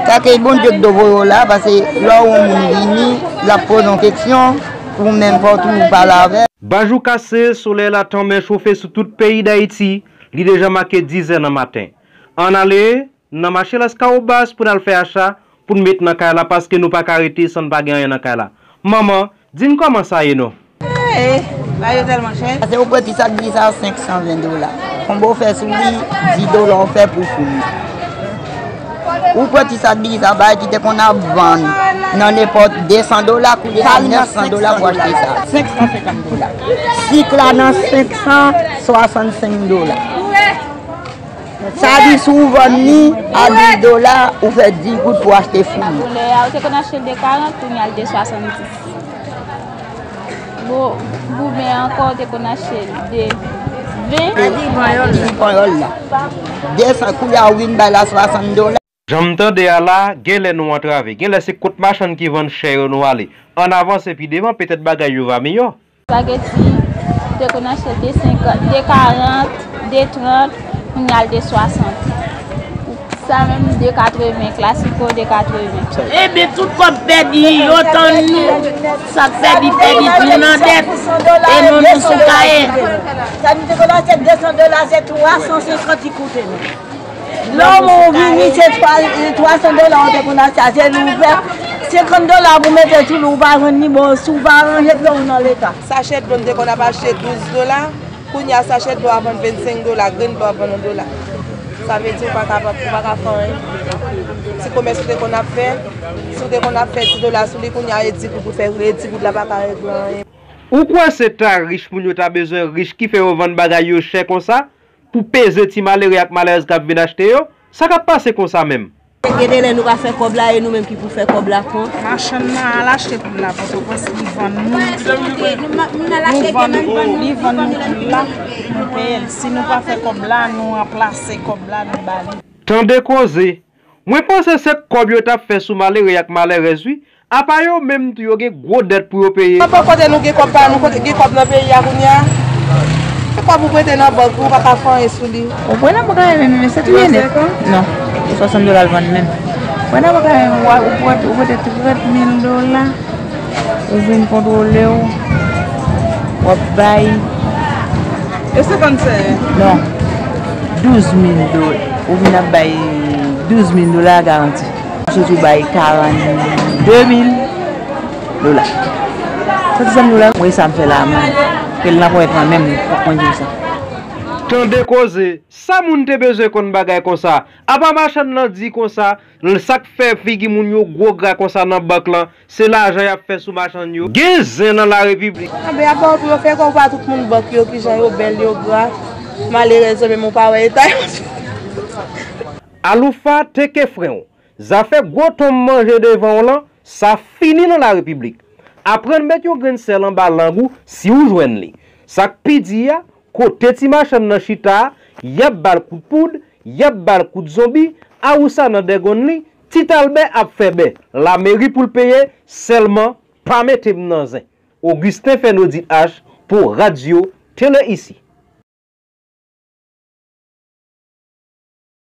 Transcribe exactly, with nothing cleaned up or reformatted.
Sa ke Bondye k do voye w la, paske lè w wè yon moun vini, l ap poze w kesyon, ou menm fò w toujou pale avè l. Bajou kase, solèy la tanmen chofe sou tout peyi Dayiti, li deja make dizè nan maten. Ann ale nan mache Laskawobas pou n al fè acha, pou n met nan kay la, paske nou pa ka rete san n pa gen anyen nan kay la. Manman, di n kòman sa ye non? Ee, bagay yo tèlman chè. Paske ou pran ti sak diri sa a senk san ven dola. Konbyen w fè sou li, di dola w fè pou founi. Ou pran ti sak diri sa a, bagay ki te konn ap vann nan nenpòt de san dola, kounye a nèf san dola pou achte sa. Senk san senkant dola. Sik la nan senk san swasannsenk dola. Sa di si w vann li a dis dola, ou fè dis goud pou achte founi. Koulè a, ou te konn achte l de karant, kounye a l de swasanndis. Bon, goumen ankò, ou te konn achte l de ven. Ti panyòl la. De san, koulye a ou vin bay la swasann dola. Jan m tande a la, genlè nou antrave. Genlè se kot machann ki vann chè yo nou ale. Ann avanse pi devan, petèt bagay yo va miyò. Spageti, ou te konn achte l de senkant, de karant, de trant, kounye a l de swasant. Sa menm de katreven, klasiko de katreven. Ebyen, tout kòb pèdi yo, tann nou. Sa k pèdi, pèdi, nou nan dèt. E non nou sou kaye. Sa nou te konn achte de san dola, se twa san senkant li koute nou. Lè w vini, se twa, twa san dola w te konn achte a, se li w fè. Senkant dola pou mete sou li, ou pa jwenn li, bon, si w pa ranje dlo w nan leta. Sachè dlo n te konn ap achte douz dola, kounye a sachè dlo a vann vennsenk dola, grenn dlo a vann yon dola. Sa vle di ou pa ka, ou pa ka fè anyen. Ti komès ou te konn ap fè, si w te konn ap fè dis dola sou li, kounye a e dis goud ou fè, e dis goud la pa ka regle anyen. Ou kwè se ta rich moun yo ta bezwen rich ki fè yo vann bagay yo chè konsa? Pou peze ti malere ak malerèz k ap vin achte yo? Sa k ap pase konsa menm? Gen de lè nou pa fè kòb la, e nou menm ki pou fè kòb la tou. Machann nan al achte poul la Pòtoprens, li vann nou. Nou vann, li vann nou poul la, nou peye l. Si nou pa fè kòb la, nou ranplase kòb la, nou ba li. Tande koze! Mwen panse se kòb yo t ap fè sou malere ak malerèz wi. Apa yo menm tou yo gen gwo dèt pou yo peye. Anpòt kote nou gen kòb pa nou, kote gen kòb nan peyi a kounye a? Se kòb ou prete nan bank, ou pa ka fè anyen sou li. Ou pran nan bank la menm, men se touye nèt. Non, se swasant dola l vann menm. Pran nan bank la menm, ou, ou prete, ou prete trant mil dola, ou vin kontwole w, w ap bay. E senkant sè? Non, douz mil dola. Ou vin ap bay douz mil dola garanti. Ou soti ou bay karannde mil dola. Soti san dola, mwen sa m fè la a menm. Ke l nan ponyèt mwen menm, fòk mwen di w sa. Tande koze, sa moun te bezwen konn bagay konsa? Apa machann nan di konsa, l sa k fè figi moun yo gwo gra konsa nan bank lan, se lajan y ap fè sou machann yo? Gen zen nan larepiblik. Anben, apa w pou yo fè kòb, ou pa tout moun bank yo, kijan yo bèl, yo gra, malerèz yo menm ou pa wè eta yo. Aloufa, teke fren w. Zafè gwo tonm manje devan w lan, sa fini nan larepiblik. Aprann met yon grenn sèl anba lang ou si w jwenn li. Sa k pi di a, kote ti machann nan chita a, y ap ba l kout poud, y ap ba l kout zonbi, awousa nan dègonn li, Ti Talbè ap fè bè, lameri pou l peye, sèlman pa mete m nan zen. Augustin Fernodit H pou Radyo Tele Isi.